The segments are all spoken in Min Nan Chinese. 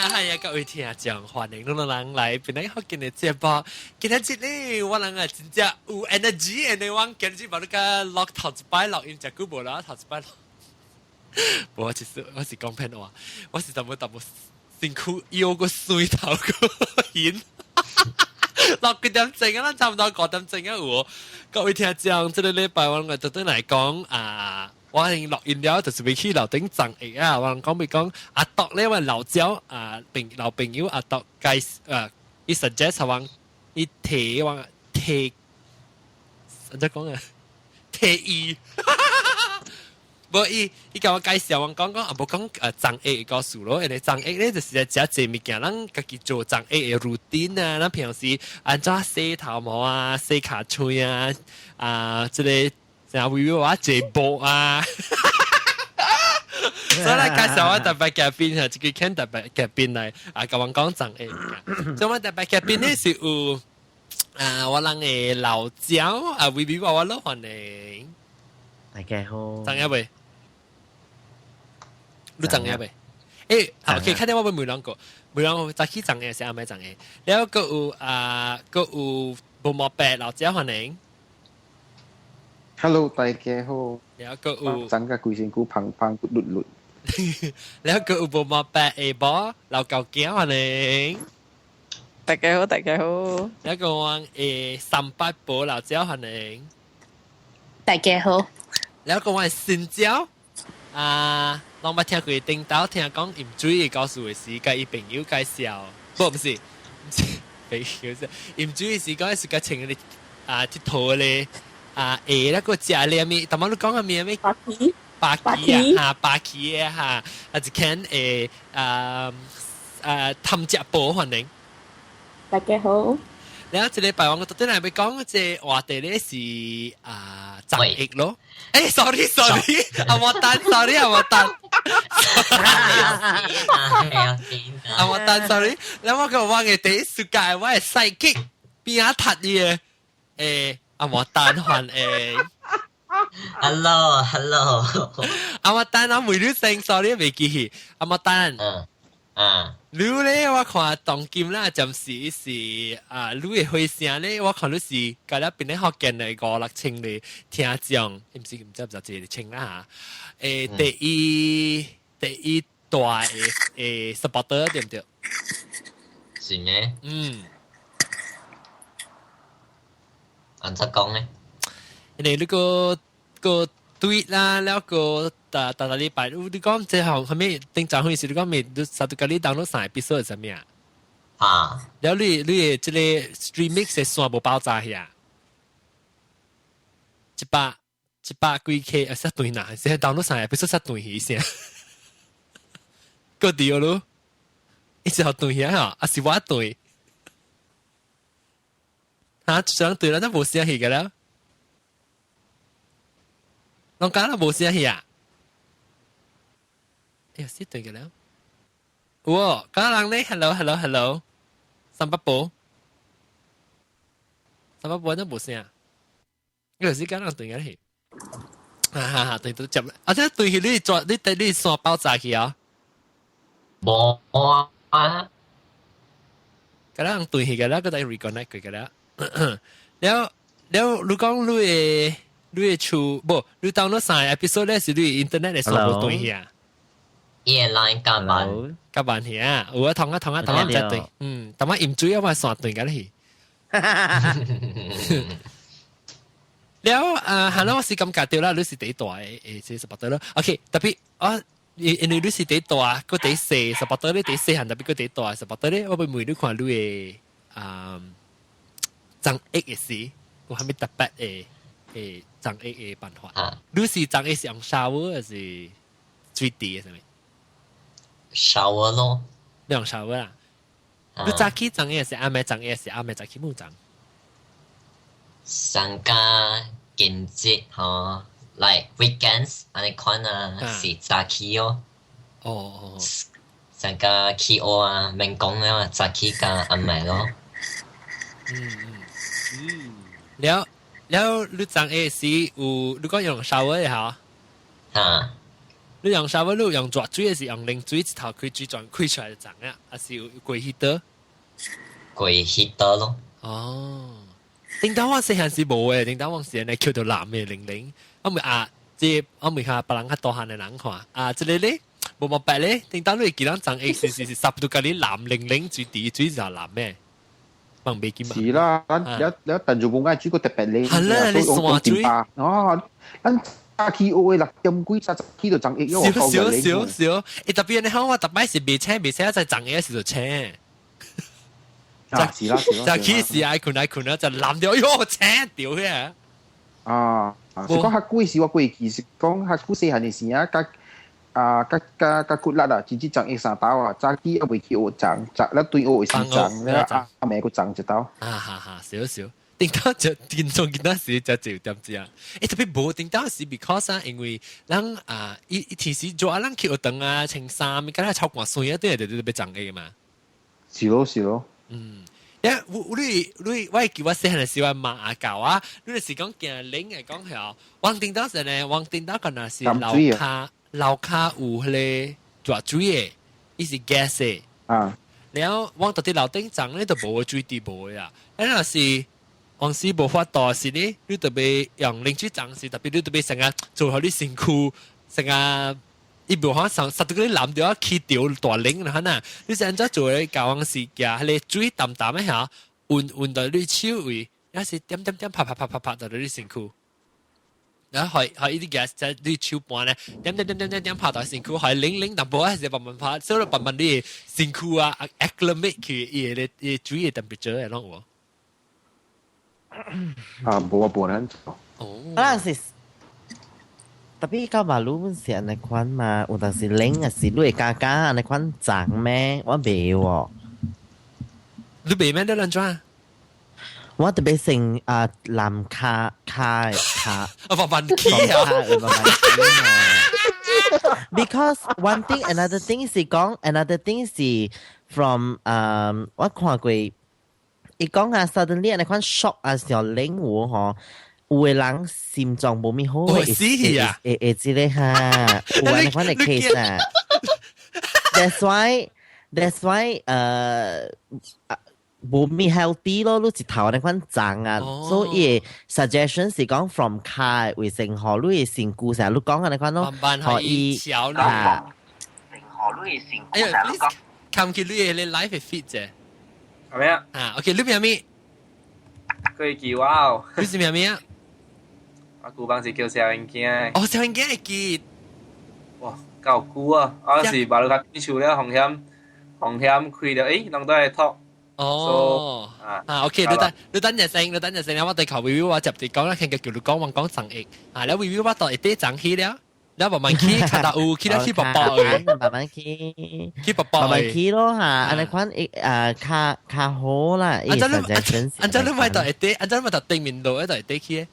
係啊，各位聽眾，歡迎攏人來本來福建的節目。今仔日呢，我人啊真正有 energy 的，我今日把你個錄頭一擺錄音，真久無啦，頭一擺錄。無，其實我是講騙話，我是淡薄淡薄身軀腰個酸頭個痕。落幾點鐘啊？差唔多5點鐘啊有。各位聽眾，這個禮拜我來特登來講啊。我已經錄音了，就是欲去樓頂送藥啊！我講欲講阿獨咧，我老鳥啊，朋老朋友阿獨介啊，伊 suggest 我，伊提我提，按怎講啊？提議，無伊伊共我介紹，我講講啊，無講送藥的故事咯。因為送藥咧就是食濟物件，咱家己做送藥的 routine 啊，咱平時按怎洗頭毛啊、洗跤喙啊，啊，這个。成日會話坐步啊，所以來介紹我特別嘉賓嚇，這個肯特別嘉賓來啊，共我講送藥物件。所以我特別嘉賓呢是有啊，我人的老鳥啊，威威娃娃樂歡迎。大家好。送藥未？你送藥未？欸，OK，看見我欲問兩個，問兩個早起送藥是暗暝送藥，了閣有啊，閣有無毛白老鳥歡迎。 Hello，大家好。了閣有送甲規身軀芳芳骨碌碌。了閣有無毛白下晡老舊囝歡迎。大家好，大家好。了閣我三八寶老鳥歡迎。大家好。了閣我新鳥啊，攏捌聽過頂頭聽講飲水的故事的時，共伊朋友介紹，不，毋是，毋是朋友是飲水的時講是共穿個啊鐵佗咧。啊，會那個食咧物，頭仔你講個名咩？巴奇，巴奇啊，哈，巴奇的哈，啊，一間啊啊貪食寶歡迎。大家好。然後這禮拜我特登來欲講這個話題咧是啊，送藥咯。欸，sorry sorry，阿莫丹，sorry 阿莫丹。阿莫丹，sorry。然後我講我的第一世界，我的 sidekick 邊仔讀伊的，欸。阿莫丹歡迎，Hello，Hello，阿莫丹，我問你聲，sorry 袂記去。阿莫丹，嗯嗯，你咧我看當今啦，暫時是啊，你的回聲咧，我看你是共咱邊咧福建的五六千個聽眾，毋是毋知毋知一個千啦嚇。欸，第一大的supporter 對毋對？是咩？嗯。按怎講呢？因為你個個對啦，了個逐逐禮拜，你講這項啥物頂早會時，你講咪你實都共你 download 三個 episode 啥物啊？啊！了你你的這个 streaming 的線無爆炸去啊？一百幾 K 啊，煞斷啦！現在 download 三個 episode 煞斷去聲，閣對咯，一直好斷去啊！啊是我斷。嚇，想對啦，那無聲去個了，攏講啦無聲去啊？哎呀，死對個了。有，敢人咧？Hello，Hello，Hello，三八寶，三八寶那無聲，你是敢人對個去？哈哈哈，對都接，啊！這對去你轉，你對你線爆炸去啊？無啊，敢人對去個了，閣再 reconnect 過個了。了了，你講你的厝無，你 download 三個 episode 咧是你 internet 的線無斷去啊？伊的 line 較慢，較慢去啊！有啊，通啊通啊通啊，毋知對，嗯，淡仔飲水啊，我線斷緊去。了啊，係啦，我是感覺到啦，你是第一大的誒，這 supporter 咯。OK，特別我因為你是第一大，閣第細 supporter 咧，第細漢特別閣第大 supporter 咧，我欲問你看你的啊。送藥的時，有啥物特別的送藥的辦法？你是送藥是用 shower 還是水滴的啥物？shower 咯，你用 shower 啊？你早起送藥是暗暝送藥是暗暝早起無送？上加近節吼，like weekends 按呢款啊，是早起哦。哦哦。上加起學啊，免講了，早起佮暗暝咯。嗯嗯嗯，了了，你送藥時有你講用 shower 的嚇？嚇。你用 shower 你用熱水還是用冷水？一頭開水轉開出來就髒啊？還是有過 heater？過 heater 咯。哦，頂當我細漢時無嘅，頂當我時呢叫做藍嘅零零，我咪啊，這我咪看別人較大漢嘅人看啊，這個咧無冇白咧，頂當你會記得髒會是是是十度甲你藍零零水滴水就藍嘅。放袂記嘛？是啦，咱了了鄧做冇愛煮個特別靚，係啦，你山水哦，咱早起學的6點幾早起就髒會，少少少少，欸特別你看我特擺是未請未請，在髒的時就請。啊，是啦是啦，早起時愛睏愛睏啊，就藍掉，喲請掉嘅。啊，是講較久時我過去是講較久細漢的時啊，較啊較較較骨力啊，真正髒會三斗啊，早起猶未去學髒，早了對學會時髒，了暗暝閣髒一斗。啊哈哈，少少。頂當就電動見當時就就點知啊？欸特別無頂當時，because 啊，因為咱啊一一天時做啊，咱去學堂啊，穿衫，敢若超寒水啊，對對對，欲髒的嘛。是咯是咯。嗯，因為我你你我會記我細漢時我媽阿教啊，你是講驚冷嘅講係，往頂當時呢，往頂當可能是樓跤樓跤有彼個熱水的，伊是 gas 的。啊。然後往到佇樓頂層咧就無水滴無的啊，啊若是往時無法度時呢，你特別用冷水髒時，特別你特別成日做好你身軀，成日伊無法上實到你淋著啊起掉大冷啦，哈你是按怎做咧？教往時夾彼個水澹澹的嚇，溫溫到你手位，抑是點點點拍拍拍拍拍到你身軀。然後係係依啲 gas 在你手盤咧，點點點點點點拍到身軀，係冷冷淡薄，還是慢慢拍，所以慢慢你身軀啊 acclimate 去伊個伊水的 temperature 會攏有。啊，無啊，無咱做。哦。可能是，特別到馬路是按呢款嘛，有當時冷啊是你會加加按呢款髒咩？我袂喎。你袂咩？你按怎？我特別成啊藍卡卡卡，啊慢慢起啊，慢慢起啊。Because one thing, another thing 是講，another thing 是 from 我看過，伊講啊，suddenly 按呢款 shock 啊，上冷有吼，有的人心臟無咪好，會死啊！會會這個哈，有按呢款的 case 啊。That's why 無咪 healthy 咯，你一頭按呢款髒啊，所以 suggestion 是講 from 跤衛生好，你的身軀成日你講按呢款咯，可以啊，哎呀，你看見你的 live feed 啫，係咪啊？啊，OK，你名咩？佢叫我，你是名咩啊？我舊班是叫小英驚。哦，小英驚會記。哇，夠久啊！我是馬路較邊樹了，風險風險開了，誒，攏都會托。哦，啊，OK，你等你等陣先，你等陣先，我對求微微我接住講啦，聽佢叫你講，我講上億，啊，你微微我到一啲漲起了，你慢慢起，看到有起了起薄薄嘅，慢慢起，起薄薄慢慢起咯嚇，按呢款啊較較好啦。按怎你按怎你咪到一啲，按怎你咪到頂面度一到一啲起？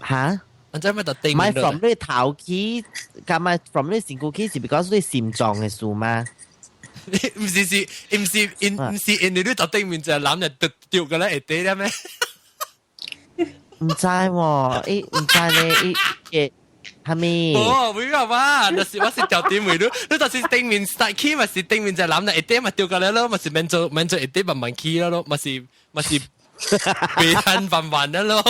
嚇？按怎咪到頂面度？唔係 from 你頭起，咁咪 from 你身軀起是 because 你心臟嘅事嗎？唔是是，唔是因唔是因為你頭頂面就攬就掉掉個咧會跌了咩？唔知喎，伊唔知咧，伊會係咪？哦，唔要嘛，那是我是掉頂面，你你就是頂面 start 起嘛是頂面就攬就會跌嘛掉個咧咯，嘛是免做免做會跌慢慢起咯，嘛是嘛是別吞慢慢的咯。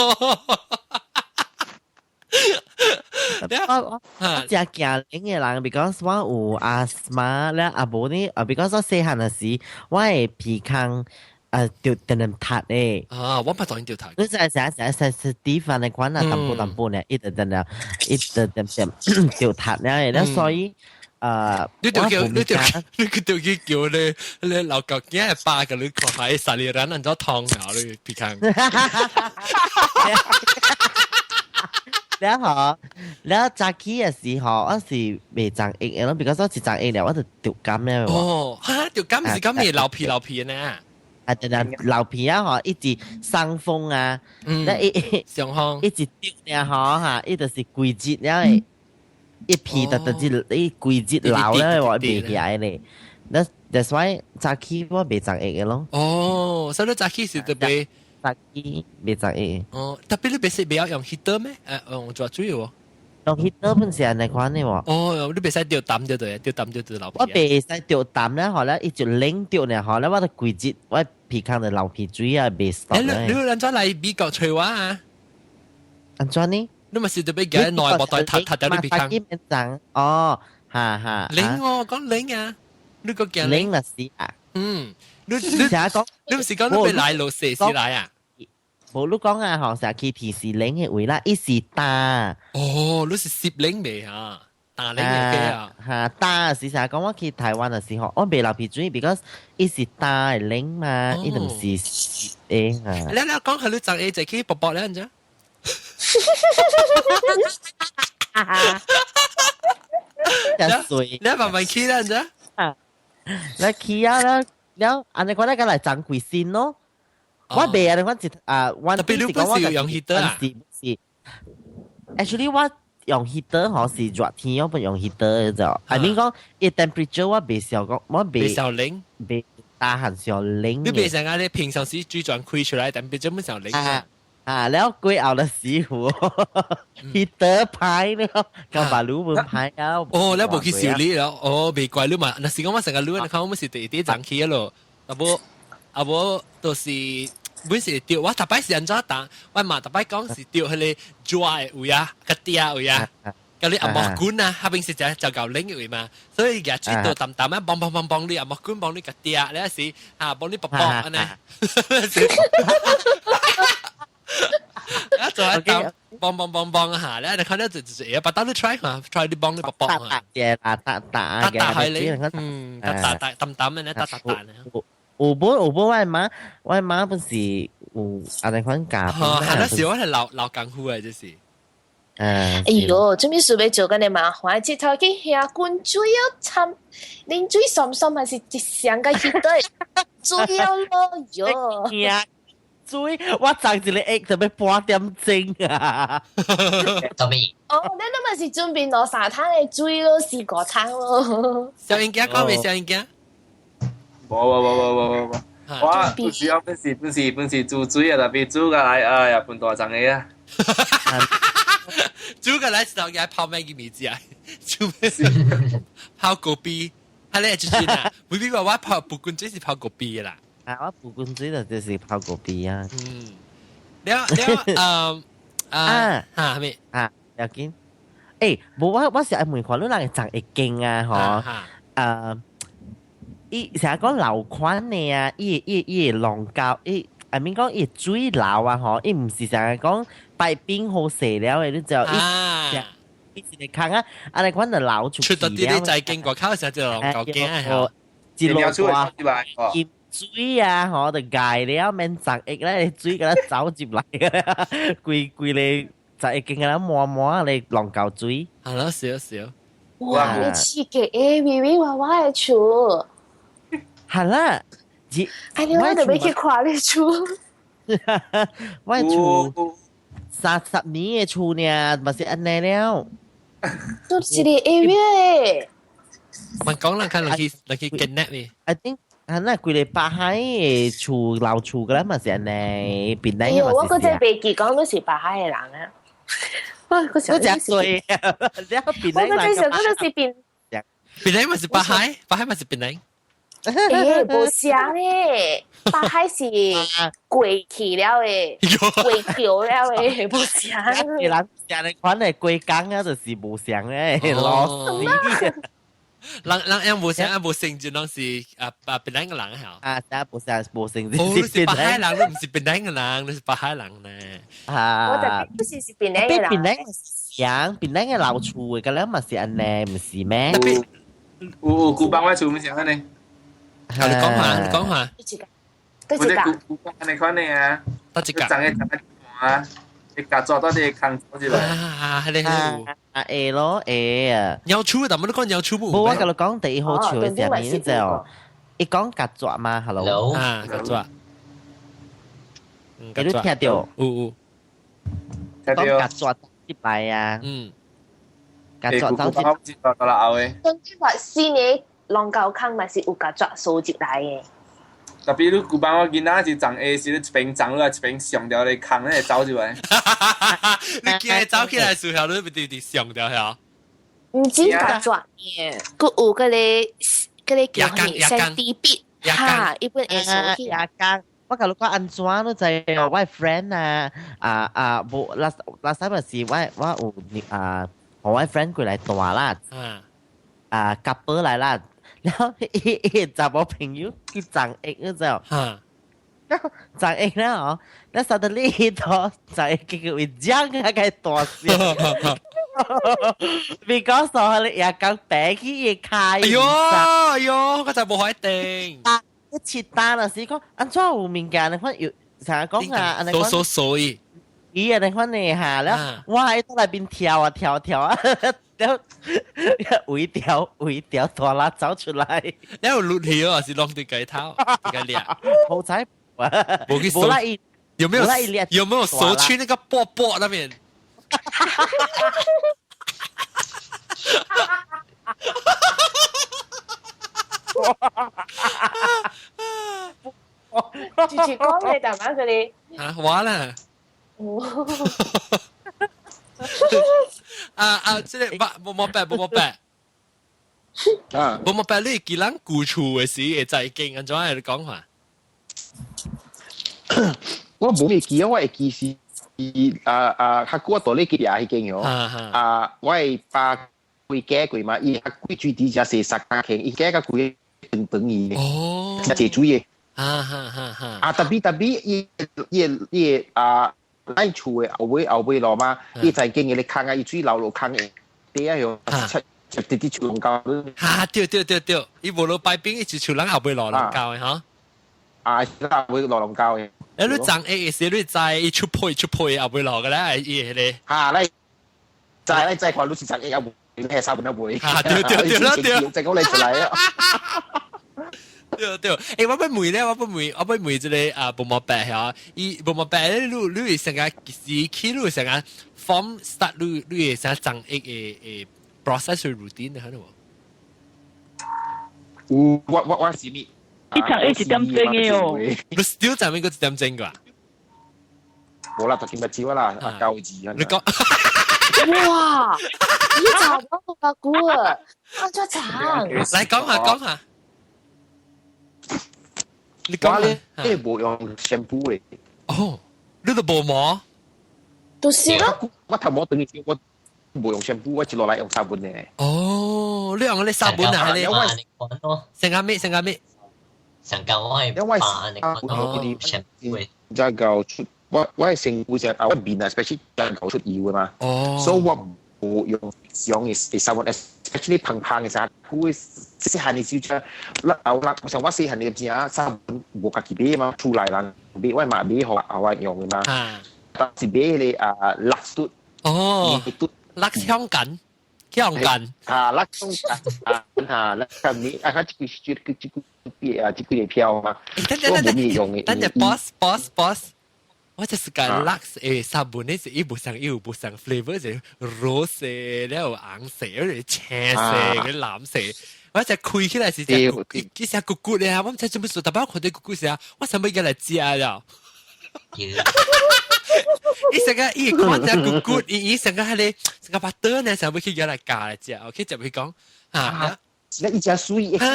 我我真驚冷的人，because 我有阿媽咧，阿無呢，啊，because 我細漢的時，我的鼻孔啊，就定定塌的。啊，我捌當掉塌。你知成成成是地方的款啊，淡薄淡薄呢，一直定定，一直定定掉塌了，咧所以。啊！你就叫你就你就去叫你你老狗囝的爸共你看下，沙利人按怎燙下你鼻孔。了後，了早起的時候，我是袂髒液的咯，比如說一髒液了，我就著感了。哦，哈，著感是感會流皮流皮呢？啊，對對，流皮啊，吼，一直傷風啊，那一傷風，一直丟了吼哈，伊就是規節了的，一皮就就是伊規節流了，我袂起來咧。那 that's why 早起我袂髒液的咯。哦，所以你早起是特別。早起袂髒液。哦，特別你別是袂曉用 heater 咩？用熱水喎。用 heater 本是按呢款的喎。哦，你袂使著膽就對，著膽就對流我皮。袂使著膽咧，嗬咧，伊就冷著呢，嗬咧，我就規節我鼻孔就流鼻水啊，袂 stop 你你按怎來美國揣我啊？按怎呢？你咪是特別嘅內部袋踢踢掉你鼻孔。面哦，哈哈。冷哦，講冷啊，你個驚冷啦是啊。嗯，你你成日講，你唔是講你欲來落雪時來啊？無你講啊，嗬，成日去提示冷嘅位啦，伊是焦。哦，你是濕冷未啊？焦冷嘅啊？嚇，焦是成日講我去台灣嘅時候，我袂流鼻水，because 伊是焦嘅冷嘛，伊唔是濕的啊。你你講係你昨日就去卜卜咧，唔知？水，你慢慢去啦，唔知？啊，你去啊啦，了，按呢款咧，來長幾先咯。我袂啊，你講一啊，我特別你本是用 heater 啊？是是，actually 我用 heater 嗬是熱天，我不用 heater 就。I mean 講，伊 temperature 我袂想講，我袂想冷，袂大寒上冷。你袂想啊？你平常時水轉開出來，temperature 本上冷啊。啊，了過後就死糊，heater 歹了，甲馬路本歹啊。哦，你無去修理了，哦，袂怪你嘛。若是講我成個路，你看我們是第一早起咯，啊無啊無，就是。本是著，我逐擺是按怎當，我嘛逐擺講是著彼个熱的位啊，較嗲位啊，佮你按摩棍啊，彼邊是就夠冷的位嘛，所以舉水倒淡淡啊，嘣嘣嘣嘣你按摩棍幫你較嗲，你是哈幫你卜卜按呢，啊做一當嘣嘣嘣嘣下咧，你看到就就會把刀你 try 下，try 你幫你卜卜下，打打打打打係你，嗯，打打打淡淡的咧，打打打咧。有本有本，我媽本是有按呢款教。哦，係那時我係老老功夫嘅，就是。哎喲，做咩事欲做咁麻煩？直頭去遐滾水啊，參啉水酸酸，還是一雙個 heater 水了咯喲。水，我昨一个egg 就欲半點鐘啊！做咩？哦，你那咪是準備兩三桶的水咯，四個桶咯。小英仔講未？小英仔？無無無無無無無，我有時候本是煮水啊，特別煮過來，哎呀，分大層的啊。煮過來是頭家泡麵嘅物子啊，煮咩？泡果啤，係咧就是啦。每邊話我泡不滾水是泡果啤啦。啊，我不滾水就就是泡果啤啊。嗯，了了，啊啊咩啊，要緊。欸，無我是愛問看你人會長會驚啊，嗬？啊。伊成日講流款的啊，伊會浪膠，伊 I mean 講伊水流啊吼，伊毋是成日講擺冰好勢了的，你知道？伊一個空啊，按呢款就流出出到啲你在經過口時就浪膠驚啊，一落大淹水啊，吼就蓋了免十億咧，水共咱走入來，規規个十億經共咱滿滿咧浪膠水。係咯，是是。哇！你刺激誒，微微娃娃的厝。係啦，哎，你我就欲去看你厝。我厝30年的厝呢，嘛是按呢了。都一個 area。問講啦，看人去 connect 未？I think 係啦，規个北海的厝老厝個啦嘛是按呢，邊頂嘅嘛是。我嗰陣袂記講都是北海的人啊。我嗰時我真衰，我嗰陣時嗰陣是邊。邊頂嘛是北海，北海嘛是邊頂。欸，無相咧，北海是過去了的，過橋了的，無相。人成日款的過江啊，就是無相咧，老死。人人樣無相啊，無成就攏是啊啊檳榔个人嚇。啊，啥無相無成就。哦，你是北海人，你毋是檳榔个人，你是北海人呢。啊。我特別是檳榔个人。檳榔相，檳榔个老厝的，個了嘛是按呢，毋是咩？有古板我厝毋是按呢。你講下，你講下。對一個。古板按呢款的啊。得一個。長個長個啊，你夾抓到啲空走入來。啊，係咧係。啊會咯會啊。鳥厝，但係你講鳥厝冇。無，我共你講第一號厝的時陣就，伊講夾抓嘛，hello。啊，夾抓。你聽到？有有。聽到。講夾抓入來啊。嗯。夾抓走入。到啦後的。總之話四年龍溝坑嘛是有夾抓收入來的。特別你古板我囡仔是長 A 時，你一邊長落來一邊上掉你空咧走入來。你驚走起來時候，你咪直直上掉嚇？唔止甲轉嘅，閣有嗰個叫咩？三 D 筆哈，一本會手去。牙工，我甲你講按怎你知哦？我 friend 啊啊啊，無 last last time 是我有啊，我 friend 過來帶啦，啊夾波來啦。然後伊伊查某朋友去撞液，你知哦？然後撞液了哦，那 suddenly 伊撞液結果會講個個大笑，because 哦，你也講白去伊開。哎喲哎喲，我就無可定。一切單啊，是講按怎有物件，你看有成日講啊，按呢講。所所以。伊按呢款呢嚇，了我喺內邊跳啊跳跳啊。了圍條圍條大拉走出來，了落去哦，是攏佇雞頭，個掠。好彩，無去手，有沒有有沒有手去那個波波那邊？直接講你大媽佢哋。啊，我啦。啊啊！這個無無白無無白，啊無無白，你記人舊厝的時會在經按怎樣來講話？我無會記啊，我會記是啊啊，較久我住咧記也彼間喲。啊，我的爸規家過嘛，伊較久水池誠濟沙坑，伊家較規長長伊，誠濟水的。啊哈哈哈！啊，特別特別，伊伊伊啊。咱厝的後尾後尾路嘛，伊在經個坑啊，伊水流落坑的底啊，哟，直直直樹龍溝。哈，對對對對，伊無落擺邊，伊是樹人後尾落龍溝的哈。啊，後尾落龍溝的。誒，你長 A 時你知伊出配出配後尾落嘅咧，伊迄個。哈，你知你知看你是長 A 後尾，你係三本後尾。哈，對對對對對，就講你出來啊。對對，欸，我欲問咧，我欲問，我欲問這個啊，無毛白嚇，伊無毛白咧，你你會成個時起，你會成個 form start，你你會成個長一個 process routine 的，係無？有，我我我是咪？一場一點鐘的哦。你 still 在邊個一點鐘㗎？無啦，就見咪知啦，啊九字啊。你講。哇！你找我個估啊，咁長。來講下講下。你講咧，你無用 shampoo 嘅。哦，你都無毛？就是咯。我頭毛等於我無用 shampoo，我一落來用沙本嘅。哦，你用嗰啲沙本啊？你成個咩？成個咩？成個我係因為沙本 shampoo 就夠出我我係成副只我面啊，especially 就夠出油嘅嘛。哦。所以我無用用嘅沙本，especially 胖胖嘅時候，佢細漢嘅時陣，我我想我細漢嘅時陣，沙本無家己買嘛，厝內人買，我嘛買予後來用嘅嘛。但是買迄個啊 Lux 嘟。哦。Lux 香緊，香緊。啊，Lux 香緊啊，嚇，Lux 你啊，佢這個這個這個啊，這個票嘛。等等等等，等陣 boss boss boss。我就是個 Lux 誒，沙本呢是伊無相，伊有無相 flavor 是 rose 了有紅色，有青色，個藍色。我只開起來是只佢只咕咕咧，我毋知做乜事，特別我看到咕咕時啊，我想欲過來食了。伊成個伊看只咕咕，伊伊成個彼个成個巴掌呢，想欲去過來咬來食，OK 就會講啊，是伊誠媠，伊只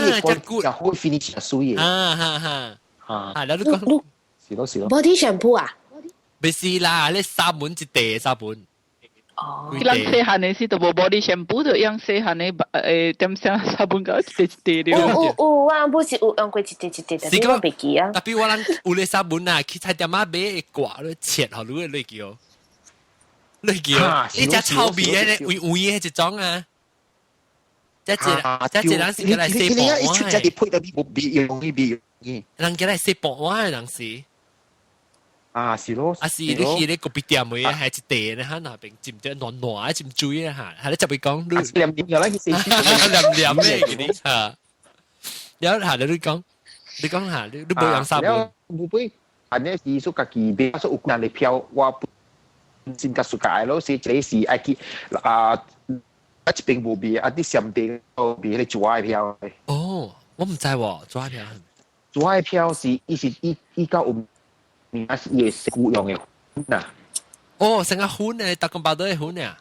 咕誠好 finish 誠媠啊哈哈，啊，了你講是咯是咯，body shampoo 啊？不是啦，你沙本一袋沙本。哦。人細漢的時都無 body shampoo，就用細漢的誒點啥沙本膠一塊一塊的。有有有，我不是有用過一塊一塊，但是我袂記啊。特別我人有咧沙本啊，去菜店仔買會掛咧切，予你落叫，落叫，伊隻臭味的，黃黃的一種啊。這一這一人是過來洗盤碗的。人過來洗盤碗的人是。啊，是咯，啊是，你去咧咖啡店嘅，係一地咧，喺那邊浸著暖暖，浸水啊嚇，係你就會講，你黏黏嘅啦，黏黏嘅嗰啲嚇，然後嚇你講，你講嚇，你你無用沙本，無買，按呢是說家己買，說有人嚟票，我本身較 suka 咯，是這是愛去啊，啊這邊無賣，啊啲上邊無賣，迄個紙仔票。哦，我毋知喎，紙仔票。紙票是伊是伊伊較有名是伊的身軀用的粉啊。哦，成個粉的，逐個包都係粉啊。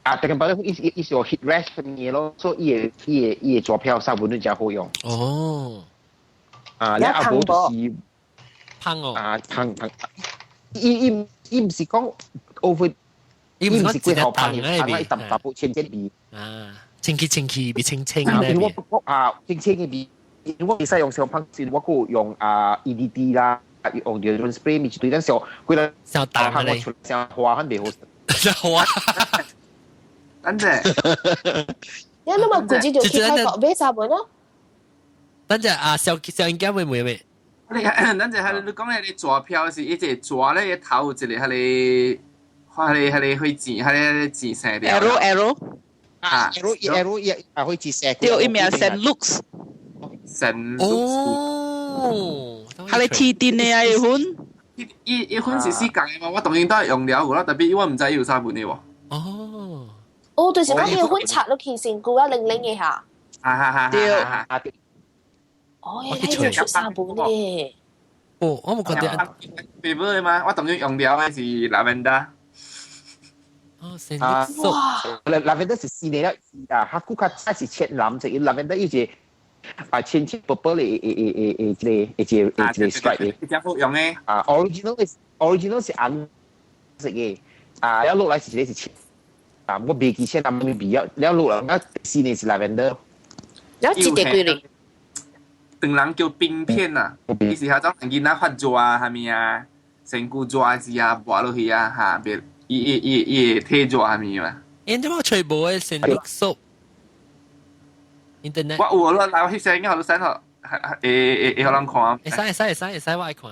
啊，逐個包都伊是伊是有 heat rash 嘅咯，所以伊的伊的伊的紙票紗本都真好用。哦。啊，你阿無就是香哦。啊，香香。伊伊伊毋是講 over，伊毋是過頭香，香啊，伊淡淡薄淺淺味。啊，清氣清氣，比清清咧。因為我啊，清清嘅味，因為我會使用上香時，我閣用啊 EDT 啦，用 deodorant spray 咪一堆，但上幾個上淡咧，上花很袂好。上花。等陣。你你咪估計就去泰國買紗本咯。等陣啊，小小應該會唔會咩？你等陣係你講咧，你紙票是一個紙咧，頭有一個彼個，彼個彼個火箭，彼個箭射掉。 Arrow arrow 啊，arrow arrow 伊啊火箭射。對，伊名 Saint Luke's。 Saint 哦，彼個鐵電的啊，伊款。伊伊伊款是四共的嘛，我當然都係用了過啦，特別我毋知伊有啥問題喎。哦。哦，就是講伊款擦落去身軀啊，靈靈的下。哈哈哈！對。哦，伊個出紗本咧。哦，我冇覺得。別買嘛，我當然用了的是 lavender。哦，成個哇！lavender 是四年啦，啊，較久較早是淺藍色，lavender 伊是啊淺淺薄薄的，會會會會一個一個一個 stripe 的。真好用的。啊，original 是 original 是紅色的，啊，了落來是一個是淺，啊，我袂記淺藍的味啊，了落來啊，四年是 lavender。了一塊幾鐳？唐人叫冰片啊，伊是遐種囡仔發熱啊，啥物啊，身軀熱時啊，抹落去啊，哈，別伊伊伊伊會退熱啥物嘛。因點解吹無的先綠素？Internet 我有啦，來我翕相，應該好多 send 會會會予人看。會使會使會使會使，我愛看。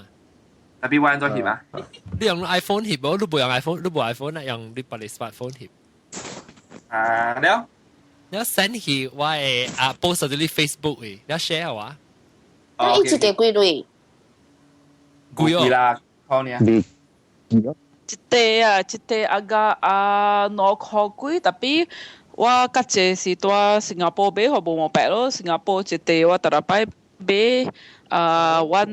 特別我按怎翕啊？你用 iPhone 翕無？你無用 iPhone，你無 iPhone 啊？用你別个 smartphone 翕。啊，了。你 send 去我的啊 post 到你 Facebook 的，你 share 我。那伊一塊幾鐳？貴哦啦，可呢？一塊啊，一塊啊個啊2箍幾，特別我較濟是蹛新加坡買，予無毛白咯。新加坡一塊我逐禮擺買啊，阮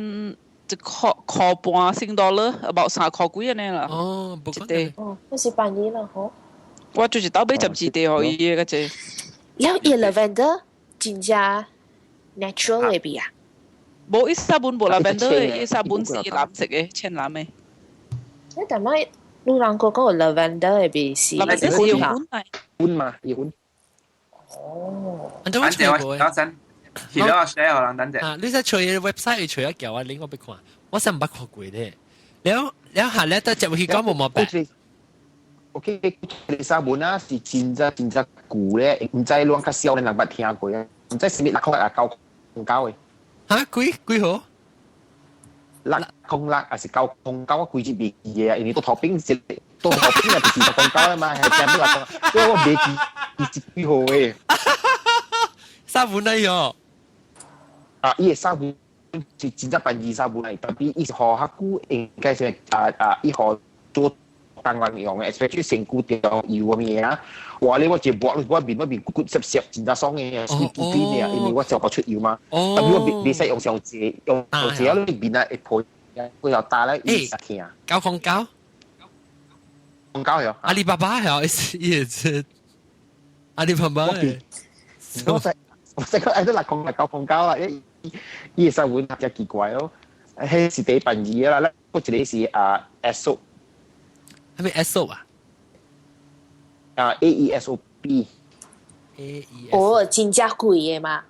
一箍箍半新 dollar，about 3箍幾按呢啦。哦，一塊。哦，那是便宜啦，吼。我就是兜買12塊予伊的較濟。了伊 lavender 真正 natural 的味啊？無，伊紗本無 lavender 的，伊紗本是藍色的，淺藍的。你但係路人個講 lavender 的味是 lavender 是用粉來。粉嘛，伊粉。哦。等陣我等陣，去了我 share 予人等陣。啊，你使隨 website 隨一叫我 link 我欲看，我真毋捌看過咧。了了下咧，都接去講無毛白。 OK，紗本啊是真正真正舊咧，毋知你較少年人捌聽過啊，毋知啥物六空啊九空九的。嚇幾幾號？ 606還是909？我規日袂記的啊，因為倒頭邊是倒頭邊啊，就是609啊嘛，係正六空，所以我袂記伊是幾號的。紗本來喲。啊，伊的紗本是真正便宜紗本來，特別伊是予較久，應該是啊啊，伊予做工人用的，especially 身軀條油啥物啊。哇！你我一抹我面我面骨骨濕濕，真正爽的，水水的啊，因為我照顧出油嘛。特別我袂袂使用上濟，用上濟啊，你面啊會破，會又大咧，伊會疼。 909？空九喲。阿里巴巴係，伊是阿里巴巴。我使我使講，都606 909啦，伊伊個紗本真奇怪咯。彼是第便宜啦，閣一個是啊 Aesop。係咪 Aesop 啊？啊 A E S O P。 A E。哦，真正貴的嘛。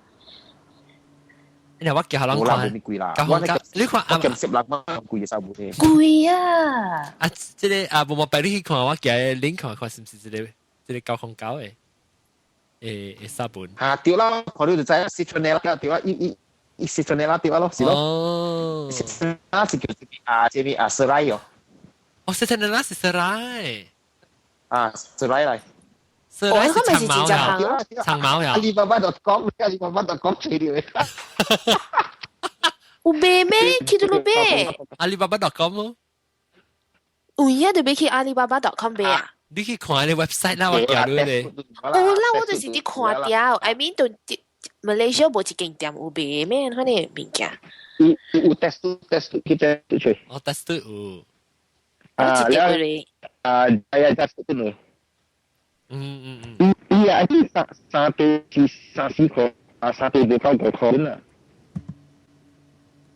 你我叫人看，貴啦。你看我兼十六蚊貴嘅紗本。貴啊！啊，這個啊，無無白你去看，我叫 link 看看是毋是這個這個909的誒誒紗本。嚇對啦，看你就知啦，citronella 對啦，伊伊伊 citronella 對啦咯，是咯。哦。 citronella 是叫這個啊，這個啊，serai 哦。哦，citronella 是 serai。啊，serai 來。 serai 是長毛呀，長毛呀。阿里巴巴 .com，阿里巴巴 .com 吹掉。有賣咩？去佗落買？阿里巴巴 .com 咯。有影就欲去阿里巴巴 .com 買啊？你去看你 website 啦，我叫你咧。有啦，我就是佇看著，I mean 就馬來西亞無一間店有賣咩？可能物件。有有 test test 去 test 出。哦，test 有。啊，了啊，係啊，test 都。嗯嗯嗯。伊啊，三三對是三四塊，啊，三對無夠五塊啦。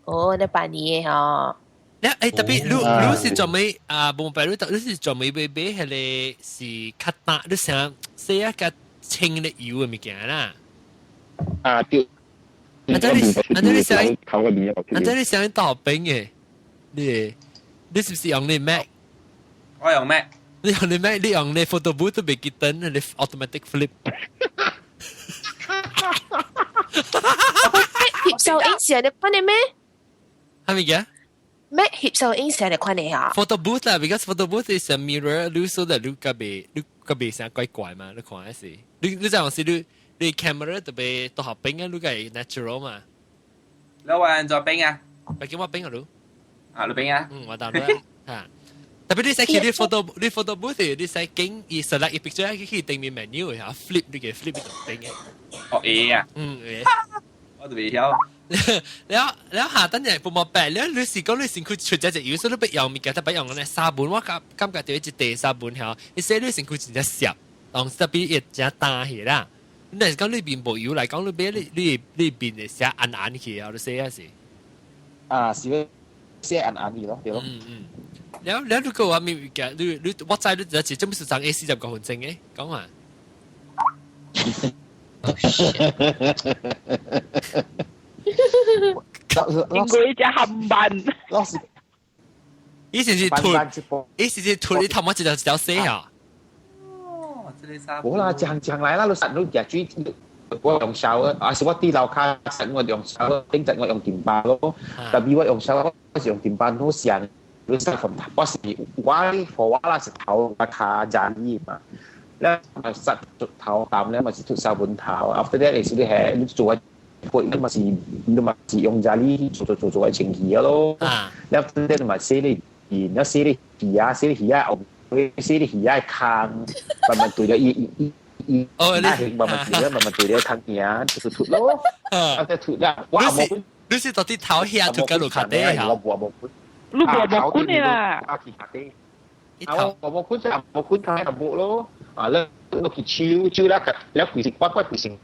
哦，你辦年嘅嗬。你誒特別，你你是做咩啊？無白你你是做咩買買迄個是較大，你想洗一個清的油嘅物件啦。啊對。啊！這你啊這你想，啊這你想倒冰嘅，你你是不是用你 Mac？我用 Mac。你用你 Mac，你用你 photo booth 都袂記得，你 automatic flip。翕相影是你款的咩？係咪嘅？咩翕相影是你款的啊？Photo booth 啦，because photo booth is a mirror，你 so that 你個袂你個袂成怪怪嘛，你看是，你你這樣是你。你 camera 特別都好冰啊，你個 natural 嘛。你話做冰啊？咪叫我冰啊，你？啊，你冰啊？嗯，我 download 嚇。特別你使去你 photo 你 photo booth 你使經伊 select 一 picture 去頂面 menu 嚇 flip 你嘅 flip 就冰嘅。哦，會啊。嗯，會。我都未曉。了了下等陣半毛白，了你是講你身軀出咗隻油，所以你欲用物件，特別用嗰啲砂本，我感感覺到一地砂本嚇，你洗你身軀真正濕，當特別會真焦起啦。你若是講你面無油來講，你買你你你面會寫暗暗去啊？你寫啊是？啊，是寫暗暗去咯，對咯。嗯嗯。了了，如果我面物件，你你我知你這是這麼是長 A 45個分鐘嘅，講嘛。應該只冚笨。老師，以前是吐，以前是吐，你頭毛一條一條洗啊。冇啦，講講來啦，你實你日煮，我用手啊，是我啲樓卡實我用手，頂陣我用電板咯。特別我用手，我是用電板好上，你實從我是我火我啦是頭個卡渣啲嘛，咧實頭啖咧咪是吐手本頭，after that 你是你係你做一你咪是你咪是用渣啲做做做做嘅清氣咯。咧 after that 你咪洗你魚，你洗你魚啊，洗你魚啊。佢洗你魚仔空，慢慢對咗伊伊伊伊，慢慢對咗，慢慢對咗空嘢，就吐咯。啊，再吐啦！我冇，你是到底頭下吐緊落卡底啊？我冇冇，你冇冇管你啦。啊，去卡底。啊，我冇管就冇管太冇咯。啊，你你去手手啦，了規成我我規成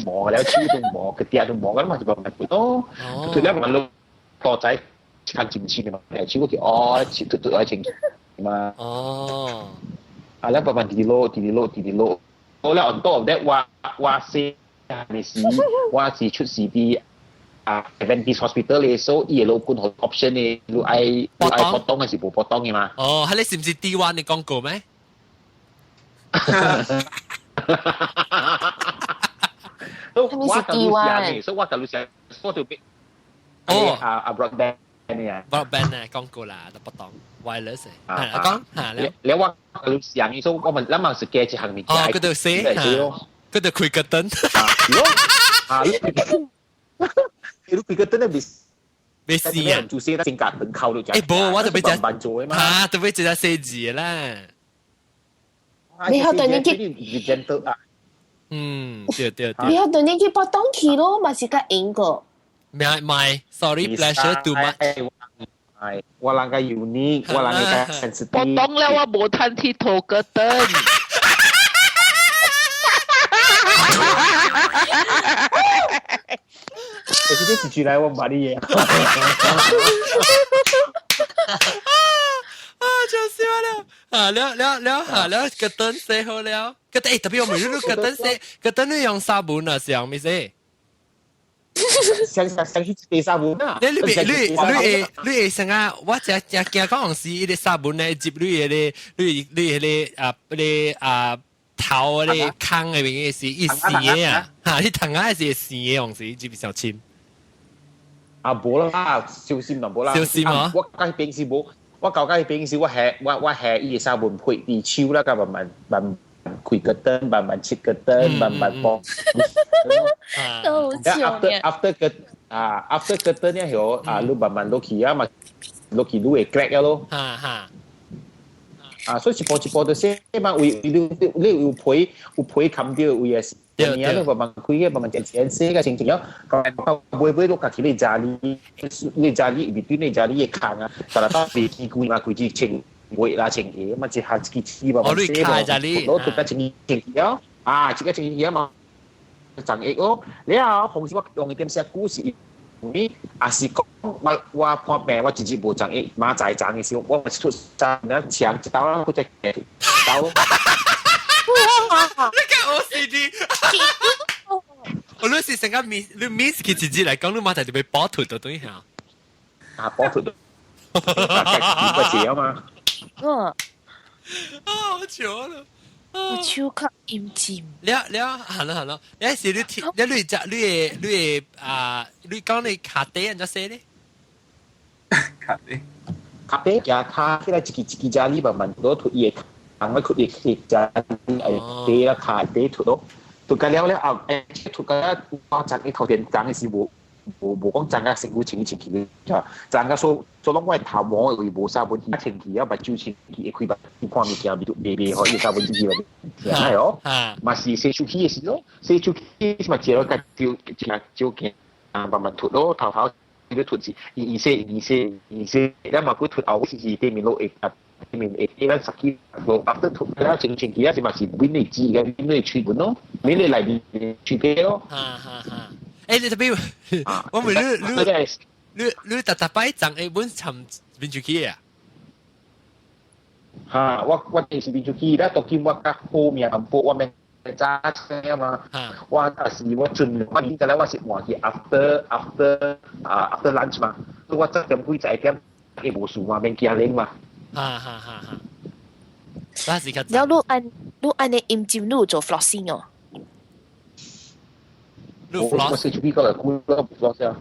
磨了手都磨，個嗲都磨，咁嘛就慢慢咯。吐了慢慢多仔，看真深的嘛，手去哦，手吐吐愛清。嘛。哦。啊，了慢慢滴落，滴落，滴落。我了 on top of that，我我是係是我是出事啲啊 Adventist Hospital 咧，所以伊個老管好 option 咧，你愛你愛搏動還是無搏動嘅嘛？哦，係你是唔是 D1 嘅廣告咩？我是 D1，所以我就想，我就俾哦啊啊 broadband 啊，broadband 啊廣告啦，都不當。wireless 係講嚇你，你我佢想伊說我們咱嘛是加一項物件，哦，嗰度寫嚇，嗰度開個燈，啊，你開個燈咧，未未死啊！做寫得性格門口都誒，無我就俾只嚇，就俾只寫字啦。你好，等你去，嗯，對對對。你好，等你去搏動去咯，嘛是較英個。咩唔，sorry pleasure too much。係，我人個 unique，我人個 sensitive。我懂了，我無趁去塗個燈。其實這一句來我唔捌你嘢。啊！笑死我了！啊，了了了嚇了，個燈洗好了。個燈特別我每日都個燈洗，個燈你用砂本啊，是用咩洗？想想想去地沙本啊！你你你你會你會成啊！我真真驚講是伊個砂本咧，接你迄個你你迄個啊你啊頭嗰個空的邊個是一生的啊！嚇，你頭仔是會生的，用是接上深。啊，無啦，小心就無啦。小心啊！我甲彼邊是無，我舊甲彼邊是我下我我下伊個砂本配佇手啦，甲慢慢慢開個燈，慢慢切個燈，慢慢幫。都好笑 after after 個啊 after 個燈了後啊，你慢慢落去啊嘛，落去你會 crack 咯。哈哈。啊，所以一步一步就先嘛，為你你有皮有皮冚掉，有的你啊，你慢慢開嘅，慢慢漸漸洗個清清了，到尾尾都家己咧家裡，你家裡面對你家裡嘅空啊，但係到未見過嘛，規支清月啦清起，嘛一下一支刺嘛，哦，你卡家裡，攞塗個清清了，啊，這個清清嘛，長益哦，了後紅時我用一點些古是。你也是講我我破病，我直接無長益，馬仔長嘅時候，我咪出長咧長一刀啦，佢只刀。你個 OCD，我你是成個 miss，你 miss 佢直接嚟講，你馬仔就被剝脫到對下。啊，剝脫到，大概幾個字啊嘛。嗯。啊，好笑啦！我超級厭尖。了了，係咯係咯，有時你貼，你你隻你你啊，你講你卡底人家寫咧？卡底，卡底加卡起來一支一支只，你慢慢攞脫伊個，紅個脫伊個只，哎，底啦卡底脫咯，脫個了了後，哎，脫個了，我昨日頭天長的是無。無無講長啊，身軀清清氣嘅，長啊所所攏我頭毛會無沙本清氣啊，目睭清氣會開目，看物件袂袂可以沙本清氣嘛，係哦，嘛是洗手氣嘅時咯，洗手氣嘛食落個照照照鏡啊，慢慢脫咯，頭頭你脫是，伊洗伊洗伊洗，了嘛佢脫後是是對面落會啊，對面會咱十幾個白得脫了清清氣啊，是嘛是面的舌嘅面的喙本咯，面的內面喙皮咯。哈哈哈。誒，你特別，我問你你你你特特擺長一本尋邊出去啊？嚇！我我就是邊出去，咧當今我較好命淡薄，我免揸車嘛。我啊是我盡我而家咧，我是換去 after after 啊 after lunch 嘛。我7點幾11點，伊無事嘛，免驚冷嘛。哈哈哈！哈，那是較。然後你按你按呢陰針，你有做 flossing 哦？你 floss 我洗手氣過來久了無 floss 啊。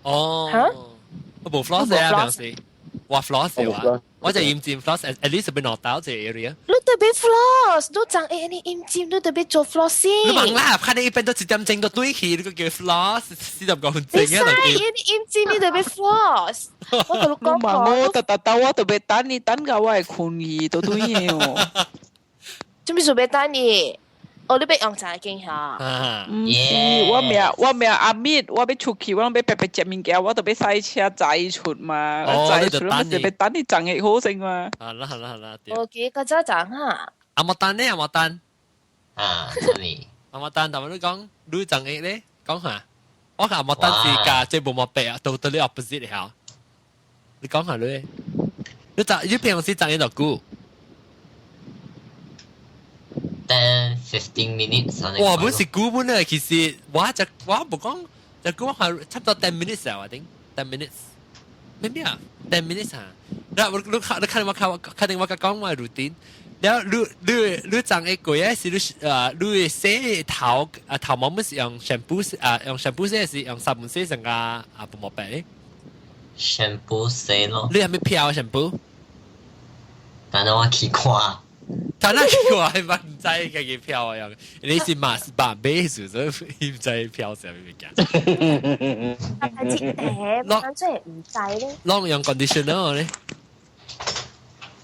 哦。我無 floss 啊，平時我 floss 啊，我就厭尖 floss，at least 變落豆這 area。你特別 floss，你長會你厭尖，你特別做 flossing。你問啦，看你一般都1點鐘都對起，你個叫 floss，4點五分鐘啊。你厭尖，你特別 floss。我同你講我特特豆我特別等你等到我會困去都對哦。做咩做咩等你？哦，你欲用茶經嚇？毋是，我名我名阿敏，我欲出去，我攏欲白白食物件，我都欲駛車載出嘛，載出我就欲等你長會好先嘛。好啦好啦好啦，我記個早長哈。阿莫丹呢？阿莫丹。啊，咩？阿莫丹，但係你講你長會咧，講下。我阿莫丹是架這無莫白啊，到到你 opposite 嚇。你講下你，你長你平時長會偌久？ 10 15 minutes。哇！本是久本咧，其實我就我無講，就講係差唔多 10 minutes 啊，我頂 10 minutes。咩咩啊？10 minutes 啊？嗱，我你看你看我看肯定我講我 routine。แล้ว你你你長一個月是你啊，你洗頭啊頭毛，是用 shampoo 啊，用 shampoo 洗是用沙本洗成個啊不毛白咧？shampoo 洗咯。你係咪漂 shampoo？但係我去看。但係我係唔知家己漂啊！你是馬是把買數，所以唔知漂啥物物件。但係這誒，真係唔知咧。攏用 conditioner 咧，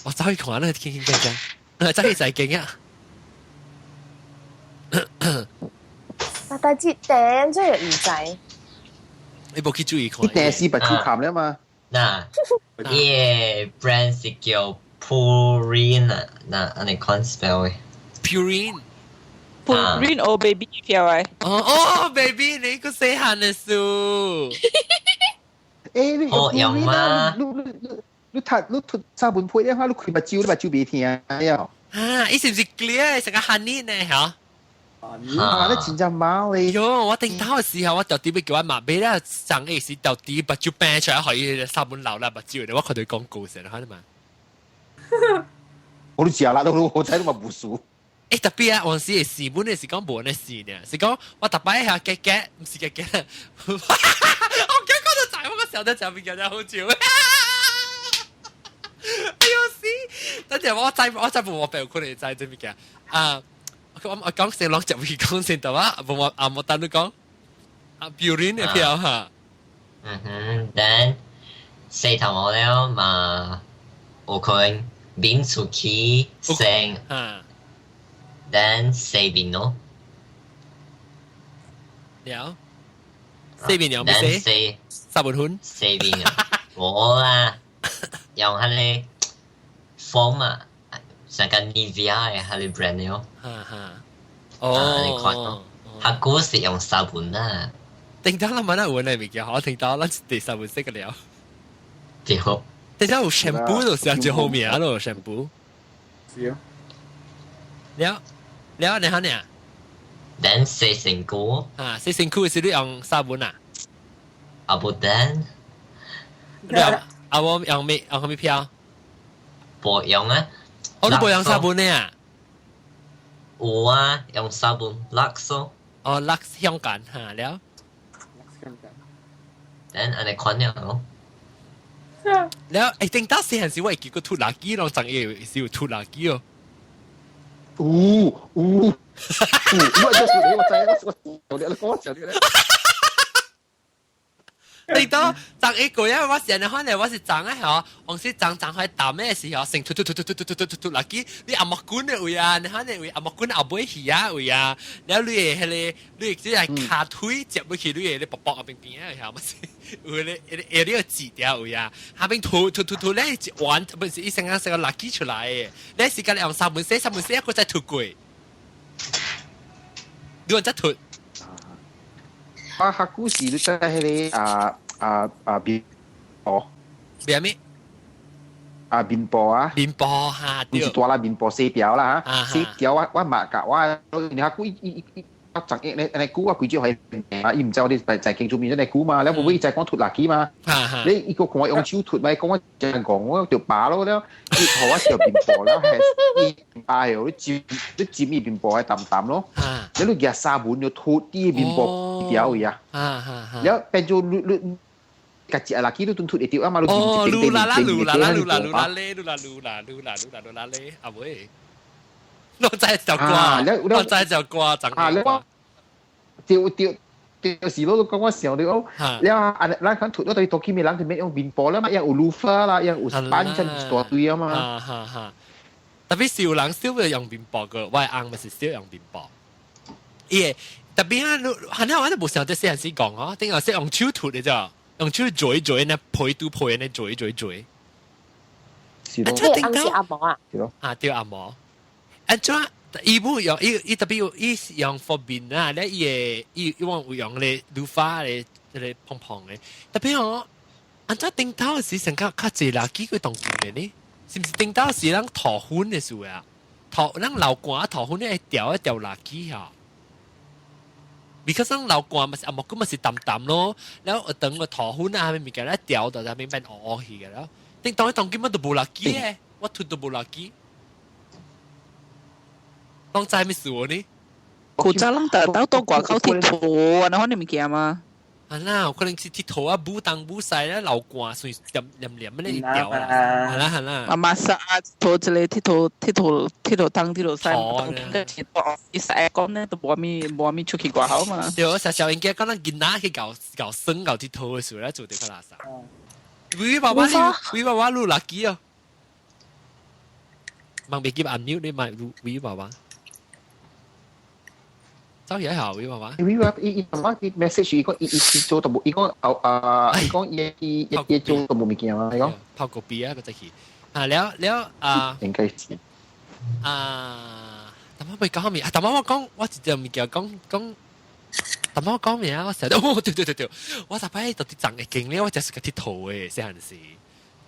我走去看咧，傾傾講講，我走去再見啊！但係這頂真係唔知。你無去注意看？電視目睭看了嘛？嗱，伊個 brand 是叫 Purina 啊，嗱，按呢款 spell 嘅。 Purine。 Purine 哦，baby 票誒。哦哦，baby，你個細漢的數。誒，你好用嗎？你你你你讀你讀沙本配的話，你開目睭，你目睭袂聽呀？啊，伊是毋是 clear 成個 honey 呢？嚇？啊，你真正貓咧！喲，我頂頭的時候，我就啲要叫我媽買啦，上一時就啲目睭病出來，可以沙本流啦目睭，我看到廣告先，看到嘛？我都食啦，都我睇都嘛無輸。誒，特別啊，往時會死本的是講無呢死呢，是講我特擺下夾夾，毋是夾夾。我驚講到仔，我個小得食物件真好笑。哎呦死！等陣我知我知無我朋友可能知這物件啊。我我講先，攏食物講先，對吧？無我啊，無等你講啊，Purine 的票哈。嗯哼，then 洗頭毛了嘛，有可能面出去先，then 洗面咯。了，洗面用咩洗？沙盤粉。洗面啊，無啦，用彼个 foam 啊，像個 Nivea 的彼个 brand 的哦。哈哈。哦。你看哦，較久是用沙盤啦。頂到咱問下有呢物件，我聽到咱第三本識個了。對。等下有 shampoo 就是最好名咯，shampoo。是啊。了了，你好呢？等洗身軀。啊，洗身軀是你用沙盤啊？啊，不等。你啊，我用咩？用咩票？無用啊。我都無用沙盤呢啊。有啊，用沙盤 Lux 哦。哦，Lux 香港嚇了。等按呢款了咯。了，欸，頂當時陣時我會記個吐垃圾咯，昨日是有吐垃圾哦。有有有，我就是我知我我你講我講你咧。你到昨一個月我成日看咧，我是昨啊吼，往時昨昨開淡的時候，成吐吐吐吐吐吐吐吐吐垃圾，你阿木管的位啊，你看咧位阿木管後尾魚啊位啊，了你會彼个，你會只係跤腿接落去，你會咧薄薄啊邊邊啊，曉無？有咧，會你個擠掉位啊，下邊吐吐吐吐咧一丸，不是一成個成個垃圾出來的，你時間你用三門洗，三門洗一個再吐過，你話再吐。啊，較久是你在彼个啊啊啊面哦，咩咩？啊面部啊，面部哈，毋是大啦面部洗掉啦嚇，洗掉我我嘛教我，你較久伊伊伊我昨日咧按呢久我規招係啊，伊毋知我哋在在經做面咧久嘛，了無尾伊知講吐垃圾嘛，你伊個看我用手吐咪講我真講我就拔咯了，伊予我食面部了係伊哎喲，你沾你沾伊面部係淡淡咯，你你舉沙盤就吐啲面部掉去啊，了變做你你。家己垃圾你都吐會掉啊嘛，你哦，嚕啦啦嚕啦啦嚕啦嚕啦咧，嚕啦嚕啦嚕啦嚕啦嚕啦咧，啊喂，我知就掛，我知就掛，就啊，你我對對對是咯，講我想到哦，了啊，咱看吐咗對托起面人就免用面部啦嘛，用有滷花啦，用有板真一大堆啊嘛。哈哈哈，特別是有人少用面部個，我翁咪是少用面部，伊特別啊，你係啊，我都無想到細漢時講哦，頂下識用手吐的咋。用手嘴嘴呢，配都配呢，嘴嘴嘴。是咯。這個是阿毛啊。是咯。啊，對阿毛。啊，怎伊無用伊伊特別伊用方便啊，咧伊會伊伊往有用咧滷花咧，這个胖胖的。特別哦，按怎頂頭時成較較濟垃圾個動靜的呢？是毋是頂頭是咱塗粉的事啊？塗咱流汗塗粉咧會掉一掉垃圾哈。because 咱流汗嘛是阿木咁嘛是淡淡咯，然後等個塗粉啊，物件咧掉到就變變烏烏去嘅了。頂當當根本都無垃圾嘅，我吐都無垃圾。當知咩事喎呢？古早人特到到外口鐵佗啊，那款物件嗎？啊啦，可能是鐵佗啊，舞東舞西咧流汗，所以黏黏黏咧掉啊。係啦係啦。媽媽說啊，佗一个鐵佗鐵佗鐵佗東鐵佗西，當個鐵佗伊使講咧都無咪無咪出去外口嘛。對，實小應該講咱囡仔去搞搞耍搞鐵佗的時候咧，做得較垃圾。微爸爸你，微爸爸滷垃圾哦。望袂記按鈕，你買微爸爸。走起來好，微爸爸。微爸伊伊媽媽伊 message 伊講伊伊做都無，伊講哦啊，伊講伊伊伊做都無物件嘛，伊講。泡個鼻啊，個再去。啊了了啊。應該是。啊，淡仔未講咩？啊，淡仔我講，我一隻物件講講。淡仔我講咩啊？我成日哦，對對對對，我逐擺到佇長會經咧，我就是個鐵佗的，細漢時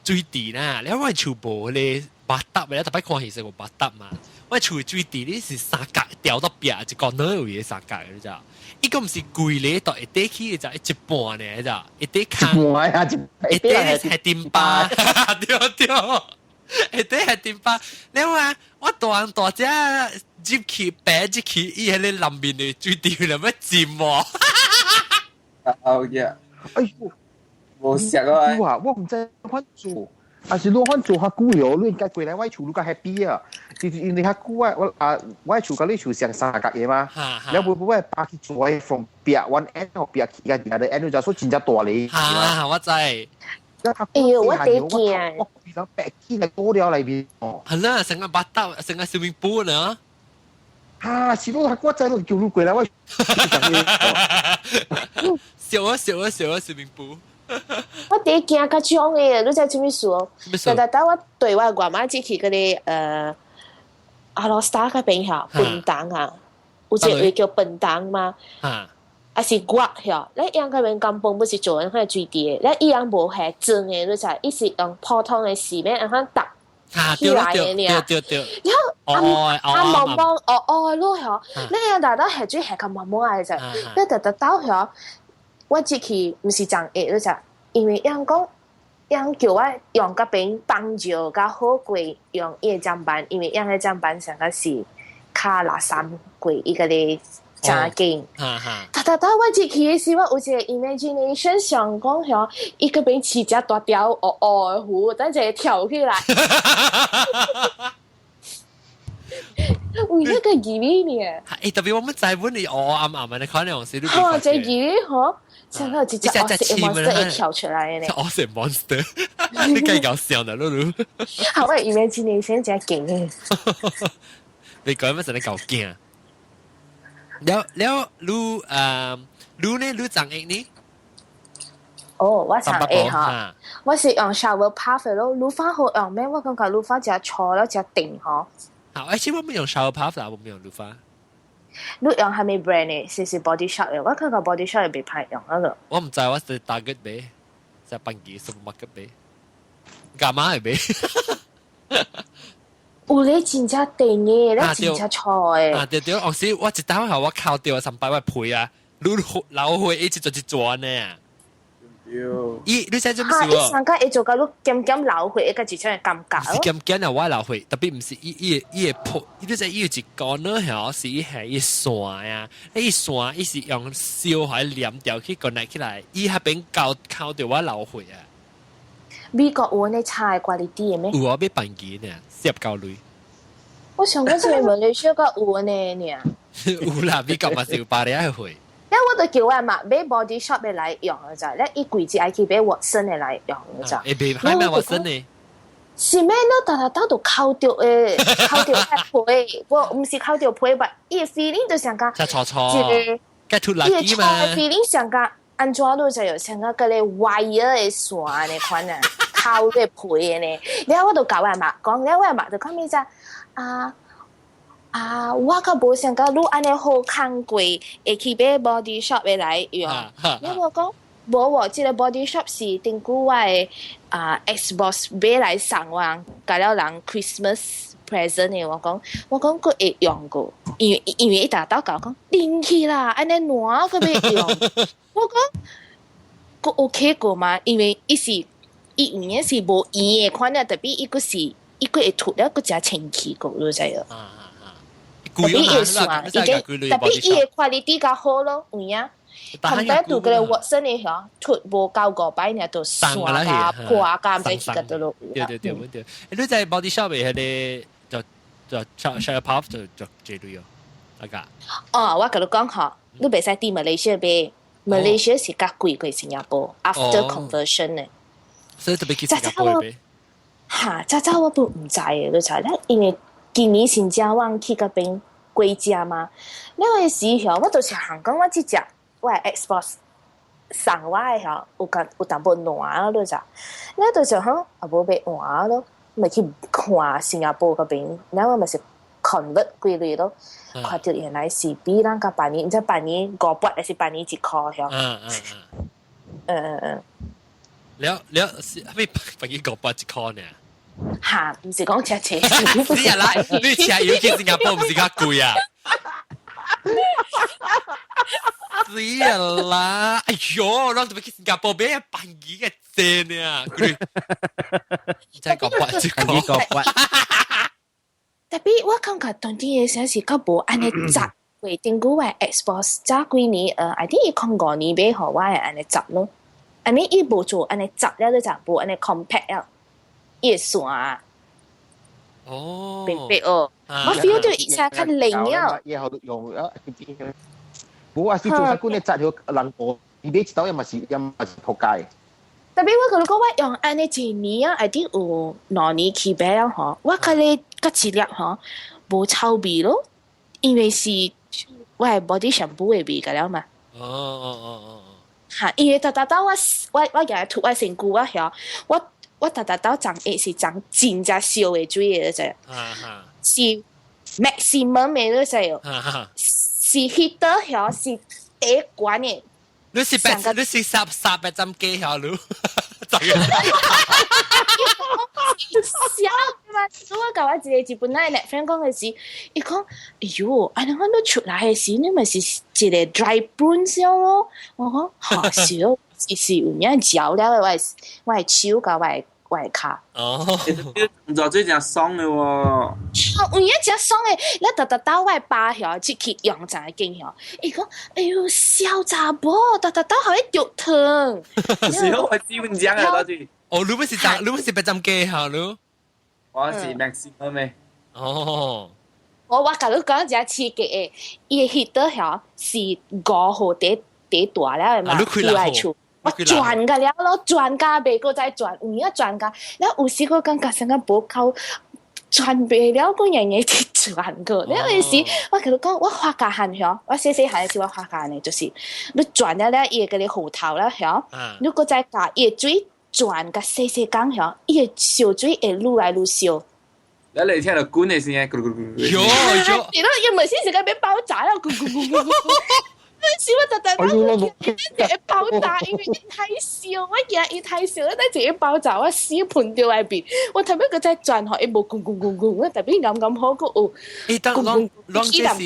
水池啦，了我厝無咧 bathtub 的，逐擺看戲時無 bathtub 嘛。我厝水池咧是三角掉到壁，一個哪位的三角，你知？伊個毋是規个都會底起的，就一半呢，知？一底空，一半啊，一底係頂巴，對對，一底係頂巴。你話我大人大隻入去白入去，伊彼個南面的水池咧欲浸喎。哦呀，哎呦，無食啊！哇，我毋知款做。啊是你款做較久哦，你應該過來我厝你較 happy 啊！就是因為較久啊，我啊我厝佮你厝相三角的嘛，了不不我爸去做 from 壁 one end 到壁去個 the other end 就說真正大咧。啊，我知。哎呦，我得驚。我規人白起來倒了內面哦。係啦，成個 bathtub，成個 swimming pool 呢。啊，是咯，我知咯，叫你過來我。笑啊笑啊笑啊！swimming pool。我第一驚較種嘅，你知做咩事哦？特特等我對我外媽只去嗰啲阿羅斯達嗰邊嚇，笨蛋啊，有一個位叫笨蛋嘛？啊是骨嚇，你樣嗰邊金崩不是做緊嗰個水滴的，你伊樣無係裝的，你知，伊是用普通的絲面按怎搭起來的爾。對對對。然後阿阿毛毛哦哦，落嚇，你樣大到下水下個毛毛啊就，你特特到嚇，我這去毋是長下，你知，因為樣講樣叫我用嗰邊幫助較好過用伊的砧板，因為用个砧板上個是較垃圾過伊個咧。真緊，哒哒哒！我入去的時，我有一個 imagination 想講響，伊嗰邊飼隻大條烏烏的魚，等陣跳起來。有那個魚呢？欸，特別我們在本你烏烏暗暗的，你看那種是。哈，這魚吼，像個一隻烏色 monster 會跳出來的呢。烏色 monster，你計搞笑的，露露。好，我 imagination 真勁。你講乜真係夠驚？了了，你你呢？你長液呢？哦，我長液哈，我是用 shower puff 咯，滷飯好用咩？我感覺滷飯真粗了，真定吼。好，而且我沒用 shower puff 啦，我沒用滷飯。你用係咩 brand 呢？是 Body Shop 的，我感覺 Body Shop 袂歹用那個。我毋知，我是 Target 買，在班機 supermarket 買，幹嘛會買？有咧真正定嘅，咧真正錯嘅。啊對對，有時我一單下我扣掉三百我賠啊，你老血一直做一轉呢。對。伊你知做咩事？伊上個會做到你減減流血，一個一種嘅感覺。是減減啊，我流血，特別毋是伊伊伊會破，伊你知伊有一個呢，嗬，是伊係伊線啊，伊線伊是用燒來黏掉去 connect 起來，伊彼邊搞靠到我流血啊。美國有呢差 quality 的咩？有啊，買半件呢，49鐳。我想講這個馬來西亞有呢爾。有啦，美國嘛是有巴黎的貨。咧我就叫我嘛買 Body Shop 的來用的咋，咧伊規只愛去買 Watson 的來用的咋。會袂歹咩 Watson 呢？是咩？你逐逐兜都扣著的，扣著皮，我毋是扣著皮吧？伊的 feeling 就像講，錯錯，一個，脫垃圾嘛。伊的 feeling 像講，按怎你就有像講嗰個 wire 的線的款啊，扣咧皮的呢。了我就教我媽講，了我媽就講咩咋？啊啊！我較無想講你按呢好看過，會去買 Body Shop 的來用。了我講無喎，這個 Body Shop 是頂久我的啊 ex boss 買來送我，共了人 Christmas present 的。我講我講閣會用過，因為因為伊逐兜共我講拎去啦，按呢爛閣欲用。我講閣 OK 過嘛？因為伊是伊有影是無鉛的款啊，特別伊閣是。伊閣會塗了，閣誠清氣過，你知無？特別伊線，伊個特別伊的 quality 較好咯，有影。compare to 嗰個 Watson 的嗬，塗無夠5擺爾，就線甲破甲毋知去個倒落。對對對對，你在 Body Shop 的彼個就就 shower puff 就就這類哦，大家。哦，我共你講吼，你袂使佇馬來西亞買，馬來西亞是較貴過新加坡，after conversion 的。所以特別去新加坡買。哈，早早我都毋知的，你知咧？因為今年新正我去嗰邊歸家嘛，那個時候我就是行講我這隻我的 Xbox 送我的吼，有較有淡薄爛你知？那就是講啊無欲換咯，咪去看新加坡嗰邊，然後我咪是 convert 幾鐳咯，看到原來是比咱較百年，毋知百年500還是百年1箍吼？嗯嗯嗯，嗯嗯嗯。了了是啥物百年500 1箍呢？哈，毋是講車車，你啊來，你車油去新加坡毋是較貴啊？死啊啦！哎喲，咱特別去新加坡買半機個錢呢？真係500 1箍，500。特別我感覺當地的時是較無按呢雜，為頂久我 Xbox 早幾年，I think 伊05年買予我會按呢雜咯，I mean 伊無做按呢雜了，你就無按呢 compact 了。伊會線哦，明白哦。我 feel 到伊聲較靈啊。以後用啊，無啊是做啥久呢？紮條人過，伊買一刀也嘛是也嘛是仆街。特別我共你講，我用按呢一年啊，I think 有2年起買了吼，我甲你甲一粒吼無臭味咯，因為是我的 body shampoo 的味個了嘛。哦哦哦哦。嚇，伊會逐逐到我日日塗我身軀我曉，我逐逐到長會是長真正燒的水的，就是 maximum 的，就是 heater 曉是第懸的。你是白，你是三百針機曉你？笑嘛！我共我一個日本仔的 friend 講的是，伊講，哎喲，按呢款你出來的時，你咪是一個 dry prune 咯。我講，哈是哦，是有影嚼了的，我的手佮我的跤。哦，做水誠爽的喎。哦，有影誠爽的，你逐逐兜我的爸曉出去用陣間曉，伊講，哎喲，痟查某，逐逐兜予伊著燙。是我基本講啊，到底。哦，你不是針，你不是白針機嚇你？我是 maximum 的。哦。我共你講一個刺激的，伊的 heater 曉是5號第第大了的嘛，對外厝。我轉個了咯，轉甲袂閣再轉，有影轉甲，了有時我感覺成個無夠轉袂了，閣硬硬去轉過。了有時我共你講，我發覺漢曉，我細細漢時我發覺呢，就是你轉了了，伊會共你糊頭了曉，你閣再共伊的水轉甲細細工曉，伊的燒水會愈來愈燒。你嚟聽到滾的聲音，咕咕咕咕。喲喲，是咯，伊咪先時間欲爆炸了，咕咕咕咕咕。是我特特一爆炸，因為伊太燒，我驚伊太燒，等一爆炸，我死噴掉外邊。我頭尾閣再轉吼，伊無咕咕咕咕，我特別啱啱好閣有。欸，當攏攏這是，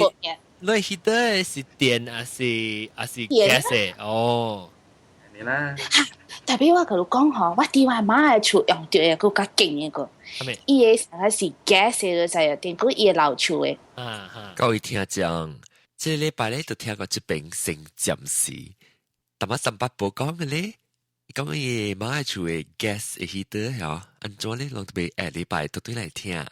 你 heater 是電還是還是 gas 哦？你啦。特別我共你講吼，我佇我媽的厝用著的閣較勁的個，伊的啥是 gas 的，就係電過伊的老厝的。各位聽眾。這個禮拜咧就聽過這邊成暫時，但係三八寶講嘅咧，講伊媽厝的 gas heater 嗬，按怎咧攏特別下禮拜都對來聽。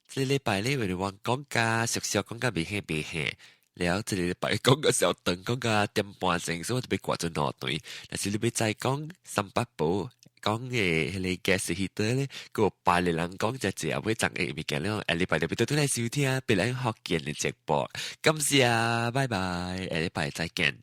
這個禮拜咧為了我講甲熟熟講甲袂興袂興，了這個禮拜講個小長，講甲點半鐘，所以我特別掛咗兩段。但是你欲再講三八寶講嘅彼個 gas heater 咧，閣拜個人講只只會長嘅物件了，下禮拜就欲倒轉來收聽別人福建的節目。感謝，拜拜，下禮拜再見。